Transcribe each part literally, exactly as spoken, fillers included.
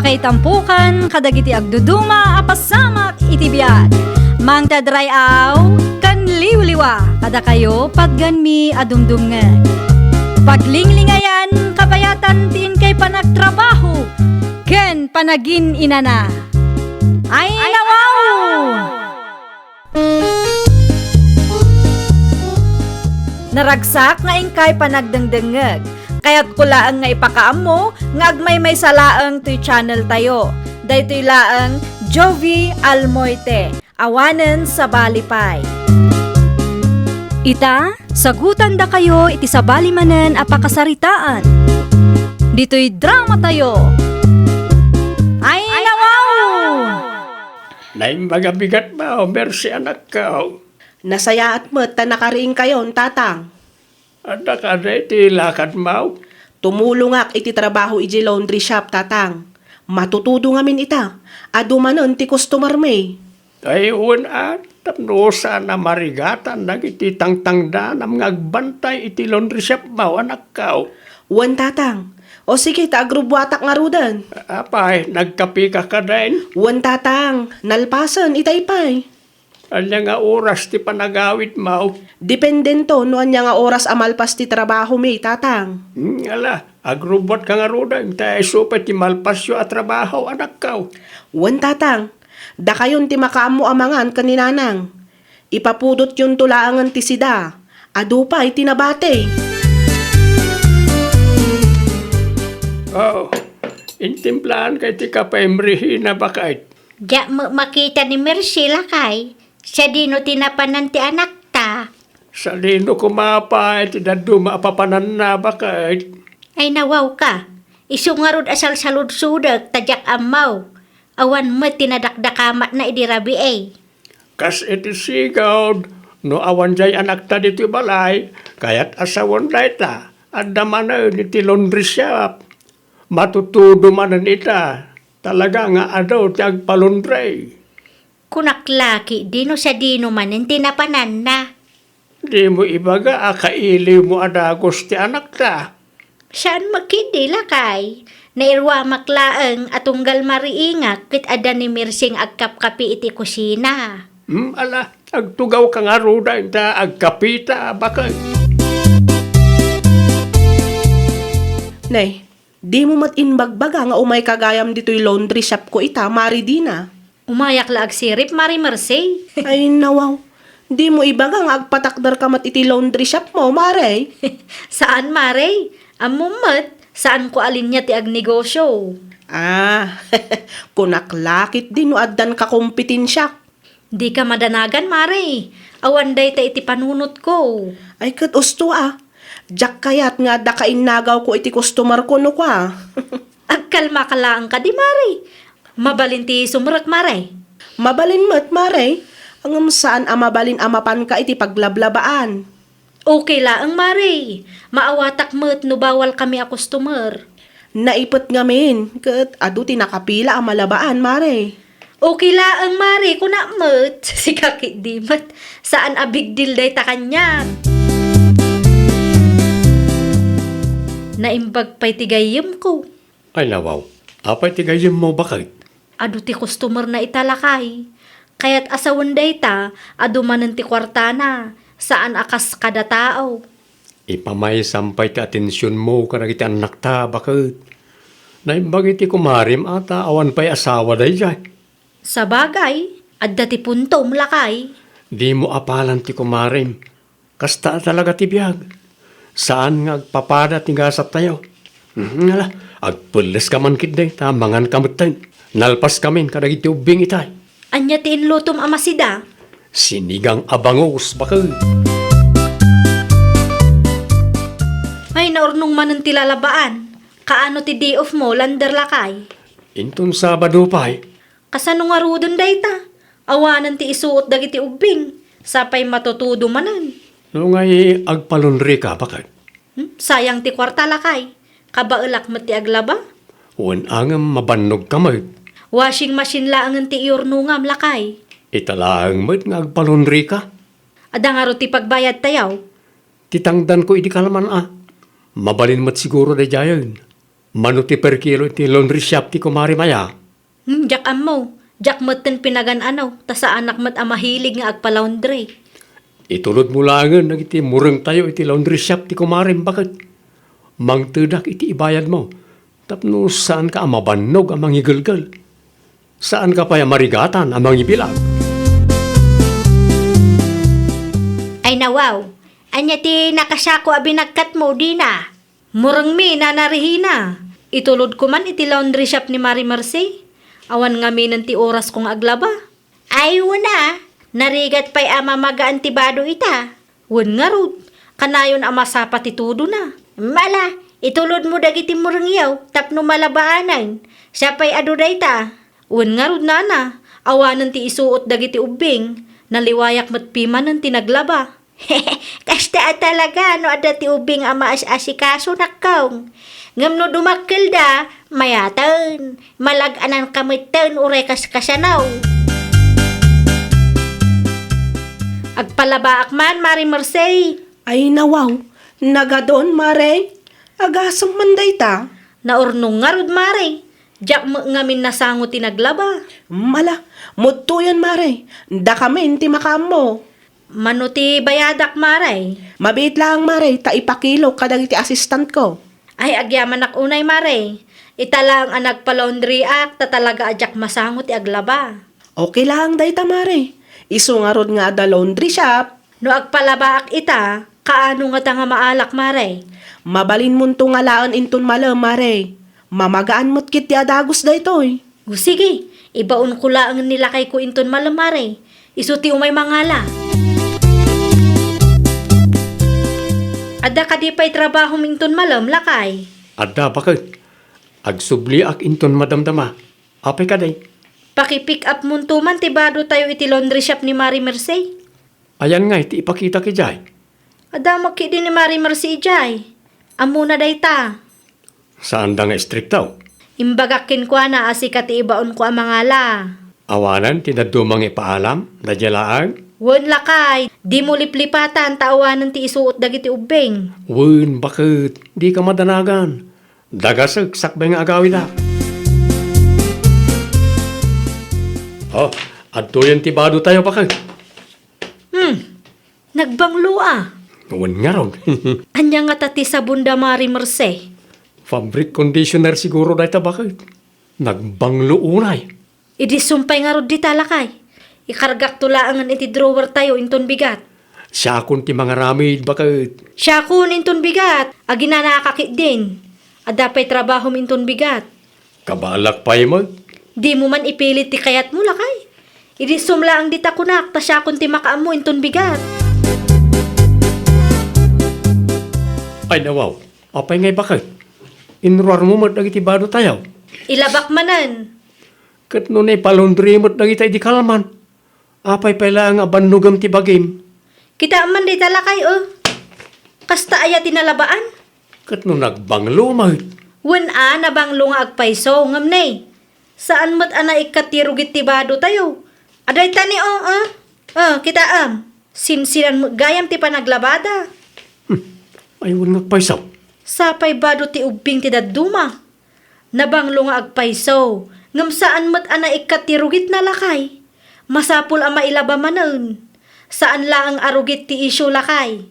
Ay tampukan kadagiti agduduma a pasamak iti biag. Mangted ray-aw ken liwliwa kadakayo patgenmi a dumdumngeg. Paglinglingayan, kabayatan ti inkay panagtrabaho ken panagin-inana. Ay, nawaw! Naragsak nga inkay panagdengdengngeg. Kayatko laeng nga ipakaammo nga agmaymaysa laeng toy channel tayo. Daytoy laeng Jovi Almoite, awanen sabali pay. Ita, sagutandakayo iti sabali manen a pakasaritaan. Ditoy drama tayo. Ay, nawaw! Naimbag a bigat, Mao, Mercy, anakko. Nasayaat met ta nakariingkayon, Tatang. Adda kada iti lakad, Mao? Tumulongak iti trabaho iti laundry shop, Tatang. Matutudo ngamin ita. Adu manen ti customer mi. Ay, wen a, tapno saan a marigatan dagiti tangtangdanam nga agbantay iti laundry shop, Mao, anakko. Wen, Tatang. O sige, ta agrubbuatak ngaruden. Apay, nagkapika kadin? Wen, Tatang. Nalpasen, itay pay. Ania nga oras ti panagawidmo? Dependento no ania nga oras a malpas ti trabahomi, Tatang. Hmm, ala, agrubbuatka ngaruden, ta isu pay ti malpasyo a trabaho, anakko. Wen, Tatang. Dakayon ti makaammo a mangan ken ni Nanang. Ipapudotyonto laengen ti sida. Adu pay ti nabati. Oh, intimplaanka iti kape, Merhina, baket. Diak met makita ni Mercy, lakay. Sadino ti napanan ti anakta? Sadino koma pay ti dadduma a papananna, baket? Ay, nawawka. Isu ngarud a salsaludsodek ta diak ammo. Awan met ti nadakdakamatna idi rabii. Kas iti sigud, no awan diay anakta ditoy balay, kayat a sawen dayta, adda manen iti laundry shop. Matutudo manen ita, talaga nga adu ti agpalaundry. Kunak la ketdi no sadino manen ti napananna. Dimo ibaga a kailiwmo a dagus ti anakta? Saan met ketdi, lakay. Nairuamak laeng a tunggal mariingak ket adda ni Mercy nga agkapkapi iti kusina. Hmm, ala, agtugawka ngaruden ta agkapita, baket. Nay, dimo met imbagbaga nga umayka gayam ditoy laundry shopko ita, Mari Dina? Umayak la agsirib, Mari Mercy. Ay, nawaw. Dimo ibaga nga agpatakderka met iti laundry shopmo, Mari? Saan, Mari. Ammom met, saanko a linia ti agnegosio. Ah, kunak la ketdi no addan kakompetensiak. Dika madanagan, Mari. Awan dayta iti panunotko. Ay, ket usto a. Diak kayat nga adda kainnagawko iti customerko no kua. Agkalmaka laeng kadi, Mari. Mabalin ti sumrek, Mari. Mabalin met, Mari. Ngem saan a mabalin a mapanka iti paglablabaan. Okay laeng, Mari. Maawatak met no bawal kami a customer. Naipet ngamin, ket adu ti nakapila a malabaan, Mari. Okay laeng, Mari, kunak met. Sika ketdi met. Saan a big deal dayta kaniak. Naimbag pay ti gayyemko. Ay, nawaw. Apay ti gayyemmo, baket? Adu ti customerna ita, lakay. Kayat a sawen dayta, adu manen ti kuartana. Saan a kas kada tao. Ipamaysam pay ti atensionmo kadagiti annakta, baket. Naimbag iti kumarem a ta awan pay asawa daydiay. Sabagay, adda ti puntom, lakay. Dimo apalan ti kumarem. Kasta a talaga ti biag. Saan nga agpapada ti gasattayo. Mhm, ala, agpelleska man ketdi, ta manganka metten. Nalpaskamin kadagiti ubbing itay. Ania ti inlutom a masida? Sinigang a bangus, baket. Ay, naurnong manen ti lalabaan. Kaano ti day off mo, lander, lakay? Inton Sabado pay. Kasano ngaruden dayta? Awanen ti isuot dagiti ubbing. Sapay matutudo manen. No ngay agpalaundry ka, baket? Hmm? Sayang ti kuarta, lakay. Kabaelak met ti aglaba. Wen a ngem mabannogka met. Washing machine laengen ti iyurnongam, lakay. Ita laeng met nga agpalaundry ka. Adda ngarud ti pagbayadtayo? Ti tangdanko idi kalman a. Mabalin met siguro daydiayen. Mano ti per kilo iti laundry shop ti kumarem aya? Hmm, diak ammo. Diak metten pinagan-ano, ta saanak met a mahilig nga agpa-laundry. Itulodmo laengen dagiti murengtayo iti laundry shop ti kumarem, baket. Mangtedak iti ibayadmo, tapno saanka a mabannog a mangigelgel. Saanka pay a marigatan a mangibilag. Ay nawaw, ania ti nakasako a binagkatmo, dina? Murengmi, Nana Regina. Itulodko man iti laundry shop ni Mari Mercy. Awan ngaminen ti orasko nga aglaba. Ay, wen a, narigat pay a mamagaan ti bado ita. Wen ngarud, kanayon a masapa ti tudona. Mala, itulodmo dagiti murengyo tapno malabaanen. Siapay adu dayta. Wen ngarud, Nana, awanen ti isuot dagiti ubbing. Naliwayak met pimanen ti naglaba. Kasta a talaga no adda ti ubbing a maas-asikaso, nakkong. Ngem no dumakkelda, mayaten, malag-ananka metten uray kas kasano. Agpalabaak man, Mari Mercy. Ay, nawaw, nagadon, Mare. Agasem man dayta. Naurnong ngarud, Mare. Diak met ngamin nasango ti naglaba. Mala, mudtoyen, Mare. Dakamin ti makaammo. Mano ti bayadak, Mare? Mabiit laeng, Mare, ta ipakilok kadagiti assistantko. Ay, agyamanak unay, Mare. Ita laeng a nagpa-laundryak, ta talaga a diak masango ti aglaba. Okay laeng dayta, Mare. Isu ngarud nga adda laundry shop. No agpalabaak ita, kaano ngata nga maalak, Mare? Mabalinmonto nga laen inton malem, Mare. Mamagaan met ketdi a dagus daytoy. O sige, ibaonko laengen ni lakayko inton malem, Mare. Isu ti umay mangala. Adda kadi pay trabahom inton malem, lakay? Adda, baket. Agsubliak inton madamdama. Apay kadi? Paki-pick up monto man ti bado tayo iti laundry shop ni Mari Mercy. Ayan ngay ti ipakitak idiay? Adda met ketdi ni Mari Mercy idiay. Ammona dayta. Saanda nga istrikto? Imbagak kenkuana a sika ti ibaonko a mangala. Awanen ti dadduma nga ipaalam, daydiay laeng? Wen, lakay, dimo liplipatan ta awanen ti isuot dagiti ubbing. Wen, baket, dika madanagan. Dagasek sakbay nga agawidak. Oh, adtoyen ti bado tayo, baket. Hmm, nagbanglo a. Wen ngarud. Ania ngata ti sabon da Mari Mercy? Fabric conditioner siguro dayta, baket. Nagbanglo unay. Idi sumpay ngarud dita, lakay. Ikargakto laengen iti drawer tayo inton bigat. Siakon ti mangaramid, baket. Siakon inton bigat. Aginanaka ketdin. Adda pay trabahom inton bigat. Kabaelak pay met. Dimo man ipilit ti kayatmo, lakay. Idi sum laeng dita kunak, ta siakon ti makaammo inton bigat. Ay, nawaw. Apay ngay, baket? Inruarmo met dagiti bado tayo? Ilabak manen. Ket no naipalaundry met dagita idi kalman, apay pay laeng a bannogem ti bagim? Kitaem man dayta, lakay, o. Kasta aya ti nalabaan? Ket no nagbanglo met? Wen a, nabanglo nga agpayso, ngem ne, saan met a naikkat ti rugit ti bado tayo. Adayta ni, o, o. O, kitaem. Sinsinan met gayam ti panaglabada. Hmm. Ay, wen nga agpayso. Sapay bado ti ubbing ti dadduma. Nabanglo nga agpayso, ngem saan met a naikkat ti rugitna, lakay. Masapul a mailaba manen. Saan laeng a rugit ti issue, lakay.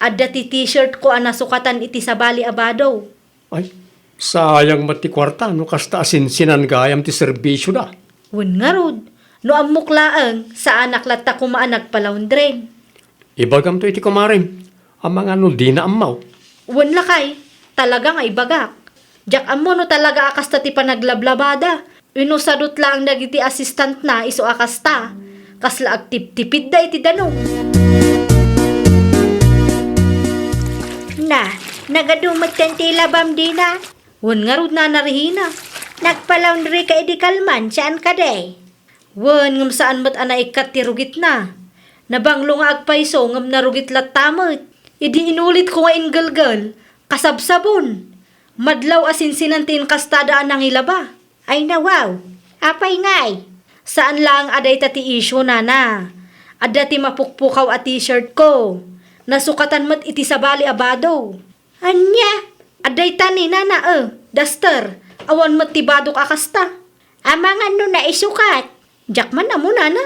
Adda ti t-shirtko a nasukatan iti sabali a bado. Ay, sayang met ti kuarta no kasta a sinsinan gayam ti serbisioda. Wen ngarud, no ammok laeng, saanak latta koma a nagpalaundry. Ibagamto iti kumarem, amangan no dina ammo. Wen lakay, talaga nga ibagak. Diak ammo no talaga a kasta ti panaglablabada. Inusadot laeng dagiti assistantna isu a kasta. Kasla agtiptipidda iti danum. Na, nagadu metten ti ilabam dina? Wen ngarud, Nana Rehina. Nagpalaundry ka idi kalman, saan kadi? Wen, ngem saan met a naikkat ti rugitna. Nabanglo nga agpayso, ngem narugit latta met. Idi inulitko nga inggelgel, kasabsabon. Madlaw a sinsinan ti inkastada a nangilaba. Ay nawaw, apay ngay? Saan laeng a dayta ti issue, nana. Adda ti mapukpukaw a t-shirtko. Nasukatan met iti sabali a bado. Ania? Adda ita ni nana, eh. Daster, awan met ti badok a kasta. Amangan no naisukat. Diak man ammo, nana.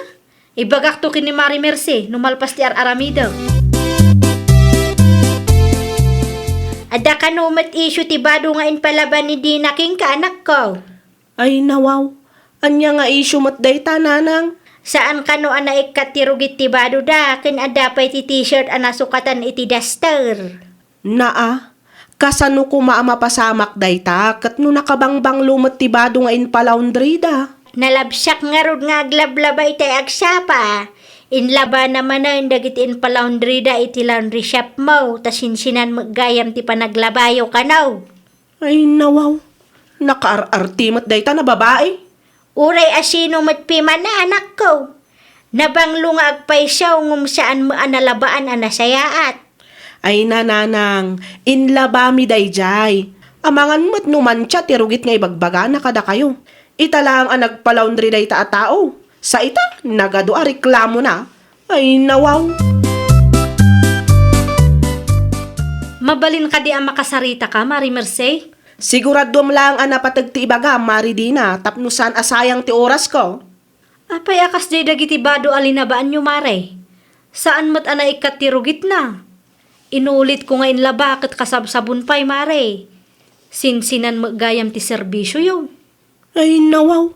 Ibagakto ken ni Mari Mercy no malpas ti ar-aramidek. Adda kano met isyu ti bado nga impalaba ni Dina kenka, anakko? Ay, nawaw. Ania nga isyu met dayta, nanang? Saan kano a naikkat ti rugit ti badoda, ken adda pay ti t-shirt a nasukatan iti daster. Naa, kasano koma a mapasamak dayta ket no nakabangbanglo met ti bado nga impalaundrida? Nalabsiak ngarud nga aglablaba itay agsapa. Inlabana manen dagiti impalaundrida iti laundry shop mo, ta sinsinan met gayam ti panaglabayo kano. Ay, nawaw. Nakaar-arti met dayta a babai. Uray a sino met piman a anakko. Nabanglo nga agpayso ngem saan met a nalabaan a nasayaat. Ay, nanang, inlabami daydiay. Amangan met no mantia ti rugit nga ibagbagana kadakayo. Ita laeng a nagpalaundri dayta a tao. Sa ita, nagadu a reklamona. Ay, nawaw. Mabalin kadi a makasaritaka, Mari Mercy? Siguraduem laeng a napateg ti ibagam, Mari Dina, tapno saan a sayang ti orasko. Apay a kasdiay dagiti bado a linabaanyo, Mari? Saan met a naikkat ti rugitna. Inulitko nga inlaba ket kasabsabon pay, Mari. Sinsinan met gayam ti serbisioyo. Ay, nawaw.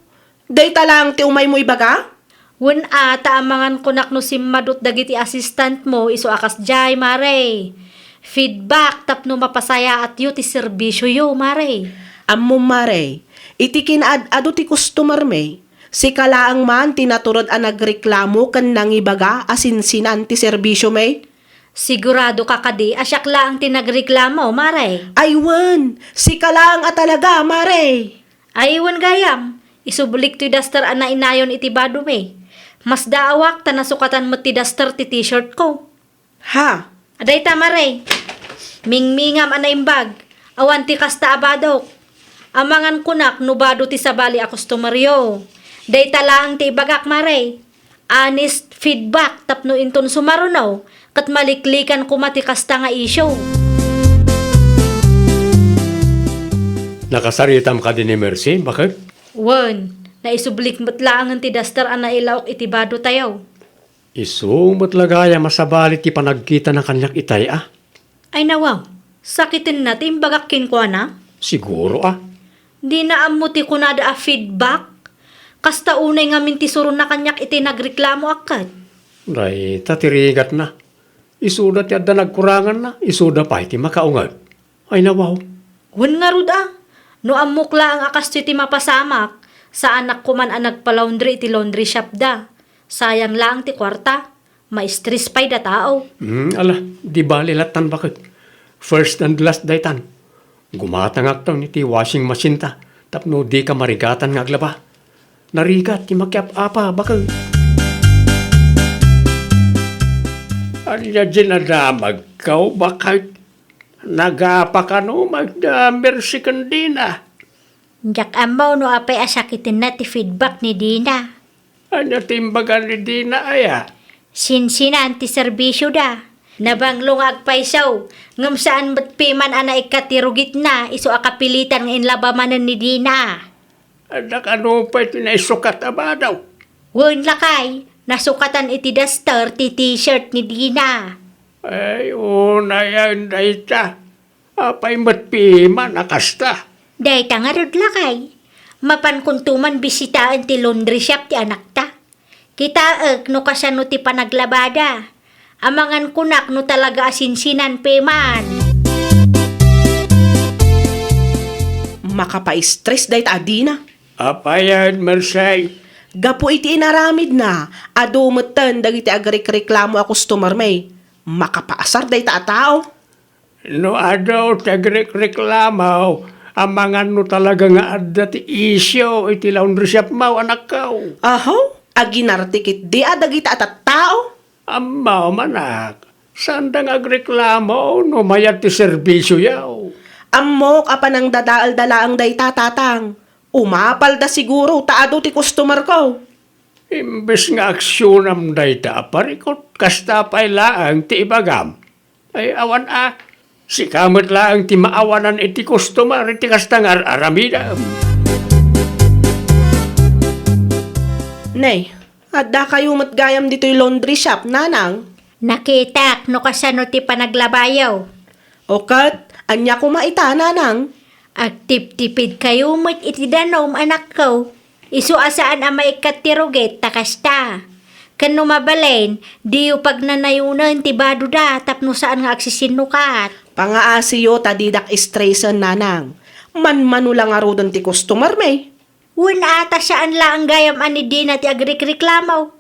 Dayta laeng ti umaymo ibaga? Wen a, ta amangan kunak no simmadut dagiti assistant mo isu a kasdiay, Mari. Feedback tapno mapasayaatyo ti serbisioyo, Mari. Ammom, Mari, iti kinaad-adu ti customer mi, sika laeng man ti natured a nagreklamo ken nangibaga a sinsinan ti serbisio mi? Sigurado ka kadi a siak laeng ti nagreklamo, Mari? Ay wen, sika laeng a talaga, Mari. Ay wen gayam, isublik toy daster a nainayon iti bado mi. Masdaawak ta nasukatan met ti daster ti t-shirt ko. Ha? Adayta, Mari. Mingmingam a naimbag. Awan ti kasta a badok. Amangan kunak no bado ti sabali a customeryo. Dayta laeng ti ibagak, Mari. Honest feedback tapno inton sumaruno, ket maliklikan koma ti kasta nga isyu. Nakasaritam kadi ni Mercy, baket? Wen, naisublik met laengen ti daster a nailaok iti bado tayo. Isu met la gayam a sabali ti panagkitana kaniak itay a. Ay nawaw, sakitenna ti imbagak kenkuana? Siguro a. Dina ammo ti kunada a feedback? Kasta unay ngamin ti suronna kaniak iti nagreklamo a ket. Dayta ti rigatna. Isuda ti adda nagkuranganna, isuda pay ti makaunget. Ay nawaw. Wen ngarud a, no ammok laeng a kastoy ti mapasamak, saanak koman a nagpa-laundry iti laundry shop da. Sayang laeng ti kuarta. Maistres pay da tao. Hmm, ala, di bali lattan baket. First and last daytan. Gumatangakton iti washing machine ta, tapno dika marigatan nga aglaba. Narigat ti makiap-apa baket. Ania dinadamagkaw baket? Nagapa kano met da Mercy ken Dina? Diak ammo no apay a sakitenna ti feedback ni Dina. Ania ti imbaga ni Dina aya? Sinsinan ti serbisioda. Nabanglo nga agpayso, ngem saan met piman a naikkat ti rugitna isu a kapilitan nga inlaba manen ni Dina. Adda kano pay ti naisukat a bado? Wen lakay, nasukatan iti daster ti t-shirt ni Dina. Ay, unayen dayta. Apay met piman a kasta? Dayta ngarud lakay, mapankonto man bisitaen ti laundry shop ti anakta. Kitaek no kasano ti panaglabada. Amangan kunak no talaga a sinsinan piman. Makapaistres dayta a Dina. Apayen, Mercy? Gapu iti inaramidna, adu metten dagiti agrekreklamo a customer mi. Makapaasar dayta a tao. No adu ti agrekreklamo, amangan no talaga nga adda ti isyu iti laundry shop mo, anakko. Aho, aginarti ketdi a dagita a tattao? Ammom, anak, saanda nga agreklamo no mayat ti serbisioyo. Ammok a panangdadaelda laeng dayta, tatang. Umapalda siguro ta adu ti customerko. Imbes nga aksionam dayta a parikut, kasta pay laeng ti ibagam. Ay, awan a. Sika met laeng ti maawanan iti customer iti kasta nga ar-aramidem. Nay, adda kayo met gayam ditoy laundry shop, nanang? Nakitak no kasano ti panaglabayo. O ket, ania koma ita, nanang? Agtiptipid kayo met iti danum, anakko. Isu a saan a maikkat ti rugit ta kasta. Ken no mabalin, diyo pagnanayonen ti badoda tapno saan nga agsisinnukat. Pangaasiyo ta didak stresen, nanang. Manmano la ngaruden ti customer mi. Wen a ta saan laeng gayam a ni Dina ti agrikreklamo.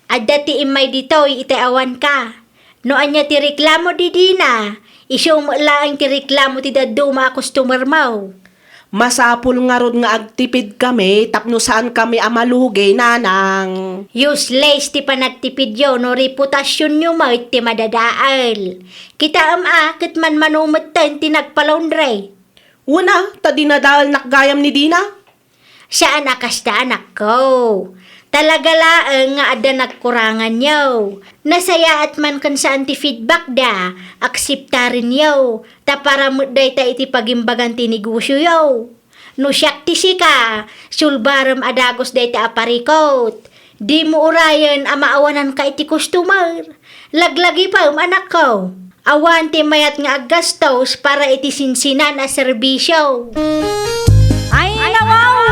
Adda ti immay ditoy iti awanka. No ania ti reklamo di Dina, isu met laeng ti reklamo ti dadduma a customer mo. Masapul ngarud nga agtipid kami tapno saan kami a malugi, nanang. Useless ti panagtipidyo no reputasyonyo met ti madadael. Kitaem a ket manmano metten ti nagpa-laundry. Wen a, ta dinadaelnak gayam ni Dina. Saan a kasta, anakko. Talaga laeng nga adda nagkuranganyo. Nasayaat man ken saan ti feedback da, akseptarenyo, ta para met dayta iti pagimbagan ti negosioyo. No siak ti sika, sulbarem a dagus dayta a parikut. Dimo urayen a maawananka iti customer. Laglagipem, anakko. Awan ti mayat nga aggastos para iti sinsinan a serbisyo. Ay, nawaw!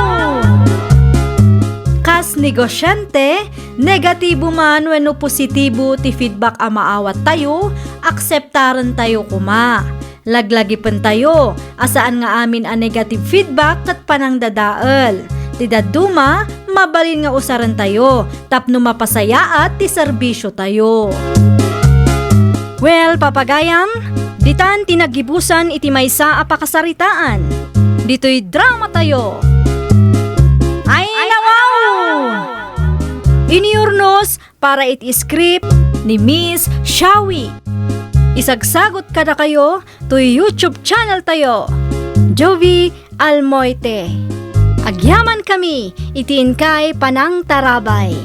Kas negosyante, negatibo man wenno positibo ti feedback a maawattayo, akseptarentayo koma. Laglagipentayo a saan nga amin a negative feedback ket panangdadael. Ti dadduma, mabalin nga usarentayo tapno mapasayaat ti serbisiotayo. Well, papagayam, ditan ti naggibusan iti maysa a pakasaritaan. Ditoy dramatayo. Ay, nawaw! Inurnos para iti script ni Miss Shawi. Isagsagot kadakayo toy YouTube channel tayo, Jovie Almoite. Agyaman kami iti inkay panangtarabay.